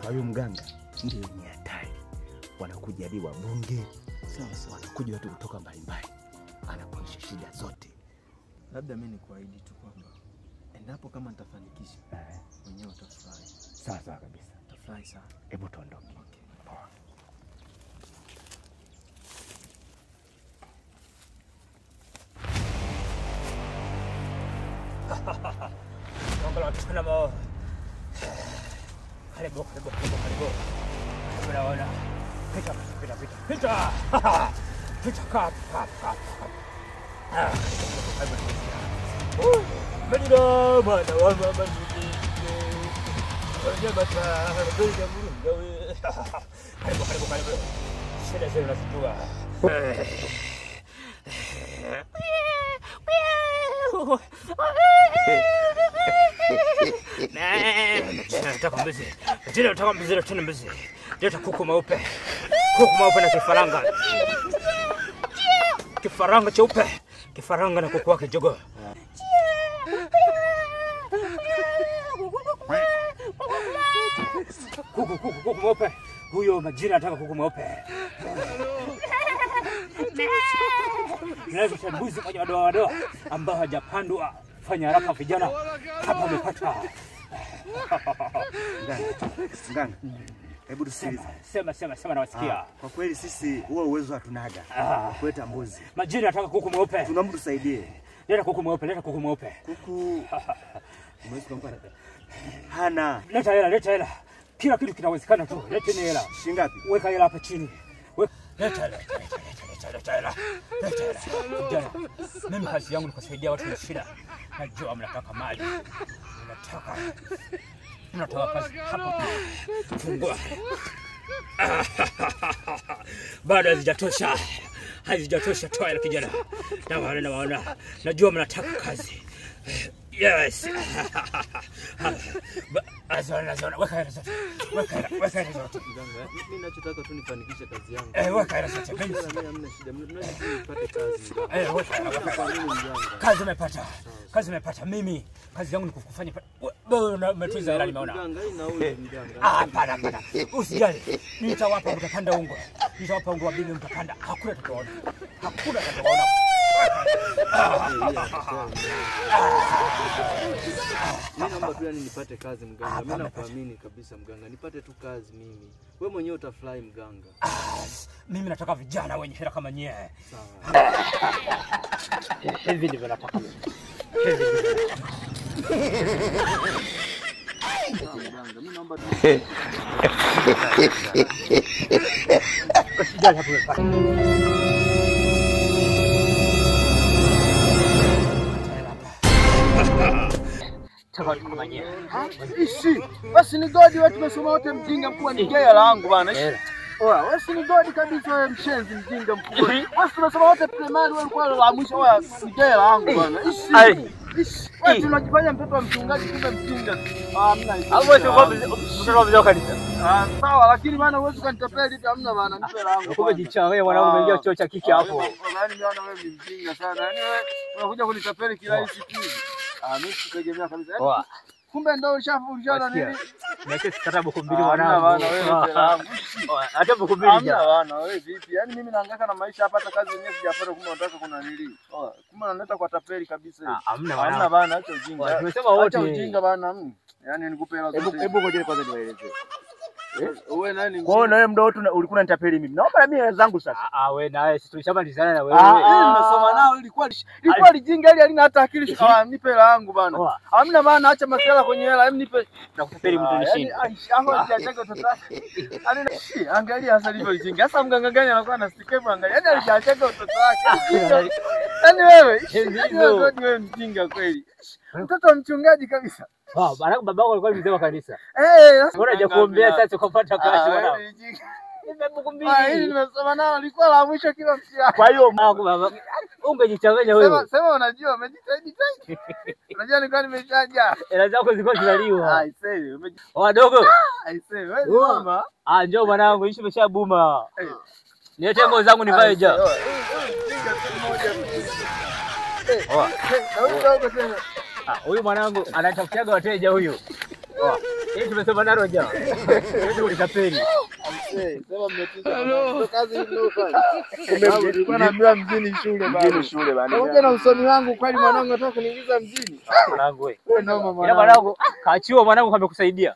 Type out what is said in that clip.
Kwa hiyo mganga ndio ni hatari. Wanakuja hadi wabunge, sasa wanakuja watu kutoka mbalimbali. Anaponisha shida zote. Labda mimi nikuahidi tu kwamba endapo kama nitafanikisha mwenyewe utafurahi. Sawa sawa kabisa. Utafurahi sana. Hebu tuondoke. Okay. Poa. Karibu karibu karibu karibu. Unaona? Pita pita pita. Pita. Pita kap kap kap. Ah, karibu. Mendo bana wa baba karibu karibu karibu. Shida zenu nazijua. Nataka mbuzi. Nataka mbuzi tena mbuzi. Leta kuku mweupe. Kuku mweupe na kifaranga. Kifaranga cheupe. Kifaranga na kuku wake jogoo. Kuku kuku kuku mweupe. Huyo majina anataka kuku mweupe. Tunaweza mbuzi moja madoa madoa ambao hajapandwa. Fanya haraka vijana. Hapa umepata. Mganga. Hebu tusikilize. Sema sema sema nawasikia. Kwa kweli sisi huo uwezo hatunaga. Kuleta mbuzi. Majina anataka kuku mweupe. Tunaomba tusaidie. Leta kuku mweupe, leta kuku mweupe. Kuku mweupe kumpa. Hana. Leta hela, leta hela. Kila kitu kinawezekana tu. Leteni hela. Shilingi ngapi? Weka hela hapa chini. Leta hela, leta leta hela. Leta hela. Vijana, mimi kazi yangu ni kusaidia watu wenye shida. Najua mnataka mali. Mnataka kazi hapa. Fungua. Bado hazijatosha. Hazijatosha, toa hela kijana. Nawaona nawaona. Najua mnataka kazi. Yes. Azona azona, weka hela zote. Weka hela, weka hela zote. Mganga, mimi ninachotaka tu nifanikishe kazi yangu. Weka hela zote. Mimi hamna shida. Mnataka nipate kazi. Weka hela, weka hela. Kazi umepata. Kazi umepata. Mimi kazi yangu ni kukufanya wewe umetuza hela nimeona. Mganga, hii nauli mganga. Ah, hapana hapana. Usijali. Nitawapa mtapanda ungo. Nitawapa ungo wa bibi mtapanda. Hakuna atakayeona. Hakuna atakayeona. Mimi naomba tu yani nipate kazi mganga. Mimi nakuamini kabisa mganga. Nipate tu kazi mimi. Wewe mwenyewe utafly mganga. Mimi nataka vijana wenye hela kama nyie. Sawa. Hivi ndivyo nataka mimi. Hivi ndivyo nataka. Mganga, mimi naomba tu. Usijali hapo umepata. Ishi. Basi ni godi wewe tumesoma wote mjinga mkubwa ni gea langu bana. Oya, wewe si ni godi kabisa wewe mshenzi mjinga mkubwa. Wewe tumesoma wote primary wewe ulikuwa la mwisho wewe ni gea langu bana. Ishi. Ishi. Wewe tunajifanya mtoto wa mchungaji kumbe mjinga. Ah, hamna hizo. Hapo wewe mtoto wa mzee kanisa. Ah, sawa lakini bana huwezi kunitapeli hivi hamna bana nipe langu. Kumbe jicha wewe mwanangu umeingia chuo cha kike hapo. Yaani mimi wewe ni mjinga sana. Yaani wewe unakuja kunitapeli kirahisi tu. Ah, mimi sikutegemea kabisa. Kumbe ndio ushafunjana nini? Niache sikata buku mbili mwanangu. Bana wewe hata buku mbili ja. Bana wewe vipi? Yaani mimi nahangaika na maisha hapa hata kazi yenyewe sijapata kumbe unataka kuna nili. Kumbe unaleta kwa tapeli kabisa hivi. Hamna bana. Hamna bana, acha ujinga. Tumesema wote. Acha ujinga bana. Yaani nikupe hela zote. Hebu ngoja kwanza niwaeleze. Wewe nani? Kwa hiyo na wewe muda wote ulikuwa unanitapeli mimi. Naomba na mimi hela zangu sasa. Ah, wewe na wewe sisi tulishamalizana na wewe. Mimi nimesoma nao ilikuwa lijinga ile halina hata akili. Ah, nipe hela yangu bana. Hamna maana acha masuala kwenye hela. Hem nipe. Nakutapeli mtu nishinde. Yaani hapo hajachaka mtoto wake. Yaani angalia sasa ilivyo lijinga. Sasa mganga gani anakuwa na stick angalia. Yaani alijachaka mtoto wake. Yaani wewe, yaani wewe mjinga kweli. Mtoto mchungaji kabisa. Wow, baraka babako alikuwa mzee wa kanisa. Eh, mbona hajakuombea sasa ukapata kazi mwanangu? Nimekukumbia. Ah, hili nimesoma nalo lilikuwa la mwisho kila mtihani. Kwa hiyo baba, ungejichanganya wewe. Sema unajua umejitahidi zaidi. Unajua nilikuwa nimeshaja. Hela zako zilikuwa zinaliwa. Ah, isee, wadogo. Ah, isee, wewe mama. Ah, njoo mwanangu, ishi imeshabuma. Niletee nguo zangu nivae ja. Na huyu dogo tena. Ah, huyu mwanangu anatafutiaga wateja huyu. Yeye tumesema nalo jamaa. Wewe ulitapeli. Sema mmetisha. Ndio kazi mnayofanya. Nilikuwa naambiwa mjini shule bana. Mjini shule bana. Pamoja na usomi wangu kwani mwanangu anataka kuniingiza mjini. Mwanangu wewe. Wewe noma Ila mwanangu. mwanangu, kachiwa mwanangu kamekusaidia.